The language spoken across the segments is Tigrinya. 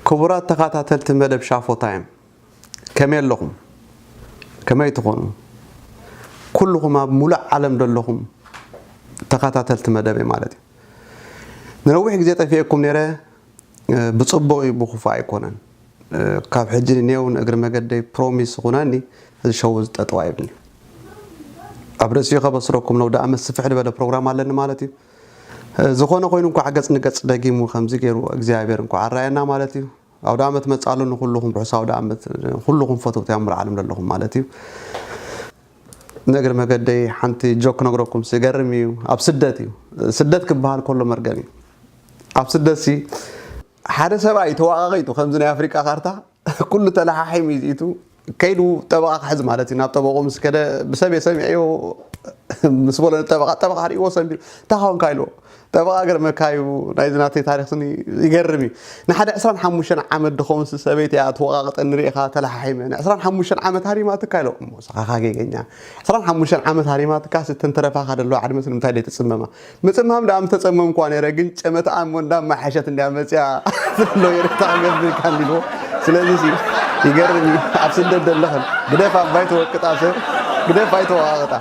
ክቡራት ተኸታተልቲ መደብ ሻፎ ታይም፣ ከመይ ኣለኹም? ከመይ ትኾኑ? ኩልኹም ኣብ ሙሉእ ዓለም ዘለኹም ተኸታተልቲ መደበይ ማለት እዩ። ንነዊሕ ግዜ ጠፊኤኩም ነይረ፣ እ፣ ብጽቡቕ እዩ፣ ብኽፉእ ኣይኮነን። እ፣ ካብ ሕጂ ንኔው ንእግሪ መገደይ ፕሮሚስ ዝኾነኒ፣ እዚ ሸው እዚ ጠጠው ኣይብልኒ። ኣብ ርእሲኡ ከበስረኩም ነው፣ ደኣ ምስ ስፍሕ ዝበለ ፕሮግራም ኣለኒ ማለት እዩ። እ፣ ዝኾነ ኮይኑ እንኳዕ ገጽ ንገጽ ደጊሙ ከምዚ ገይሩ እግዚኣብሔር እንኳዕ ኣራየና ማለት እዩ። ኣውደ ዓመት መጽእ ኣሎ ንኹልኹም፣ ርሑስ ኣውደ ዓመት። ኩልኹም ፈተውቲ ኣብ ሙሉእ ዓለም ዘለኹም ማለት እዩ። ንእግሪ መገደይ ሓንቲ ጆክ ነግረኩም፣ ዝገርም እዩ። ኣብ ስደት እዩ። ስደት ክበሃል ከሎ መርገም እዩ። ኣብ ስደት ሲ ሓደ ሰብኣይ ተዋቃቂጡ ከምዚ ናይ ኣፍሪቃ ካርታ ኩሉ ተለሓሒሙ እዩ ዝኢቱ ከይዱ ጠበቃ ክሕዝ ማለት እዩ። ናብ ጠበቆ ምስ ከደ ብሰብ እየ ሰሚዐዮ ምስ በሎ ጠበቃ፣ ጠበቃ ርእይዎ ሰንቢዱ፣ "እንታይ ኾንካ?" ኢልዎ። ጠበቃ ገርመካ እዩ፣ ናይዚ ናተይ ታሪኽ ስኒ ይገርም እዩ። ንሓደ ዕስራን ሓሙሽተን ዓመት ድኸውን ስ-፣ ሰበይቲ እያ ትወቃቅጠኒ ርኢኻ ተለሓሒመ። ን ዕስራን ሓሙሽተን ዓመት ሃሪማትካ ኢልዎ። እሞ ንስኻ ጌገኛ። ዕስራን ሓሙሽተን ዓመት ሃሪማትካ ስተን ተረፋኻ ደለዋ ዓድመ ንምንታይ ደይ ትጽመማ? ምጽማም ደኣ ምተጸመምኳ ነይረ፣ ግን ጨመትኣ እሞ እንዳማሓሸት እንድያ መጽያ። ፍሎ ይርታ ገብርካ እንዲልዎ። ስለዚ ሲ ይገርም እዩ። ኣብ ስደት ደለኽን ግደፍ ኣባይ ተወቅጣ ሰብ፣ ግደፍ ኣይተወቃቅጣ።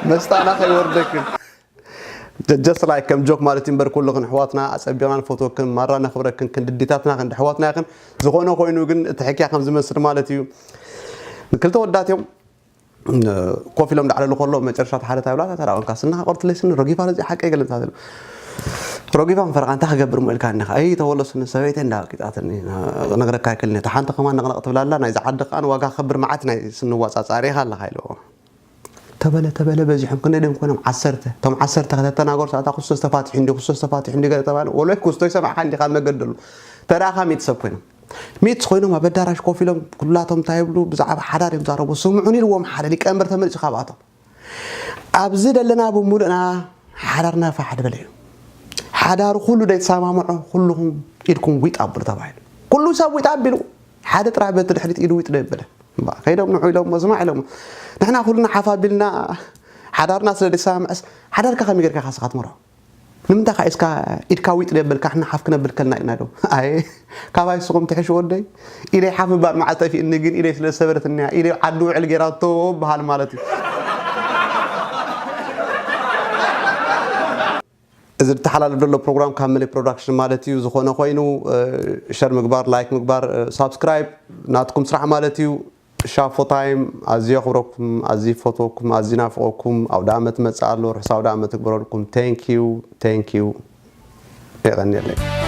መስጣና ከይወርደክን። ጀስት ላይክ ከም ጆክ ማለት እዩ እምበር፣ ኩልኽን ኣሕዋትና ኣጸቢቕና ንፈትወክን፣ ማራ ነኽብረክን፣ ክንዲ ኣዴታትና ክንዲ ኣሕዋትና ኢኽን። ዝኾነ ኮይኑ ግን እቲ ሕክያ ከም ዝመስል ማለት እዩ። ክልተ ወዳት እዮም። ኮፍ ኢሎም ዳዕለሉ ከሎ መጨረሻ እቲ ሓደ ታይ ብላ፣ "እታ ደኣ ኮንካ ስንኻ ቆርትለይ ስኒ ረጊፋ፣ ለዚ ሓቀይ ገለ እንታይ ትብል?" "ረጊፋ ምፈረቓ እንታይ ክገብር እሞ ኢልካ እንዲኻ?" "ኣይ ተበሎ ስኒ ሰበይተይ እንዳወቂጣትኒ፣ ነግረካ ኣይክእልን እየ። እታ ሓንቲ ከማን ነቕነቕ ትብላ ኣላ፣ ናይዚ ዓዲ ከኣ ዋጋ ክኸብር መዓት ናይ ስኒ ዋጻጻ ርኢኻ ኣለኻ" ኢልዎ። ተበለ ተበለ በዚሖም፣ ክንደይ ድዮም ኮይኖም? ዓሰርተ። እቶም ዓሰርተ ከተተናገሩ፣ ሰዓታ ኩስቶስ ተፋቲሑ እንዲ፣ ኩስቶስ ተፋቲሑ እንዲ ገለ ተባለ። ወሎይ ኩስቶ ይሰማዕካ እንዲኻ መገደሉ። ተራእኻ ሚእቲ ሰብ ኮይኖም። ሚእቲ ኮይኖም ኣብ ኣዳራሽ ኮፍ ኢሎም ኩላቶም እንታይ ይብሉ? ብዛዕባ ሓዳር እዮም ዛረቡ። ስምዑን ኢልዎም ሓደ ሊቀመንበር ተመሪጹ ካብኣቶም። ኣብዚ ደለና ብምሉእና ሓዳርና ፋሕ ድበለ እዩ። ሓዳር ኩሉ ደይተሰማምዖ ኩልኹም ኢድኩም ዊጥ ኣብሉ ተባሂሉ። ኩሉ ሰብ ዊጥ ኣቢሉ፣ ሓደ ጥራሕ በቲ ድሕሪት ኢዱ ዊጥ ደይበለ። እምበኣር ከይዶም ንዑ ኢሎም፣ መስማዕ ኢሎም። ንሕና ኩልና ሓፍ ኣቢልና ሓዳርና ስለ ደይሰማምዐስ፣ ሓዳርካ ከመይ ጌርካ ኢኻ ንስኻ ትመርሖ? ንምንታይ ኢኻ ኢስካ ኢድካ ዊጥ ደይበልካ፣ ንሕና ሓፍ ክነብል ከልና ኢና ኢሎም። ኣየ፣ ካባይ ንስኹም ትሕሹ ወደይ? ኢደይ ሓፍ ምባል መዓዝ ጠፊእኒ፣ ግን ኢደይ ስለ ዝሰበረትኒ እያ። ኢደይ ዓዲ ውዕል ጌራቶ በሃል ማለት እዩ። እዚ ዝተሓላለፍ ዘሎ ፕሮግራም ካብ መለይ ፕሮዳክሽን ማለት እዩ። ዝኾነ ኮይኑ፣ እ፣ ሸር ምግባር፣ ላይክ ምግባር፣ እ፣ ሳብስክራይብ ናትኩም ስራሕ ማለት እዩ። ሻፎ ታይም ኣዝየ የኽብረኩም፣ ኣዝየ ይፈትወኩም፣ ኣዝየ ናፍቐኩም። ኣውደ ዓመት መጽእ ኣሎ፣ ርሑስ ኣውደ ዓመት ይግበረልኩም። ቴንክ ዩ፣ ቴንክ ዩ። የቐንየለይ።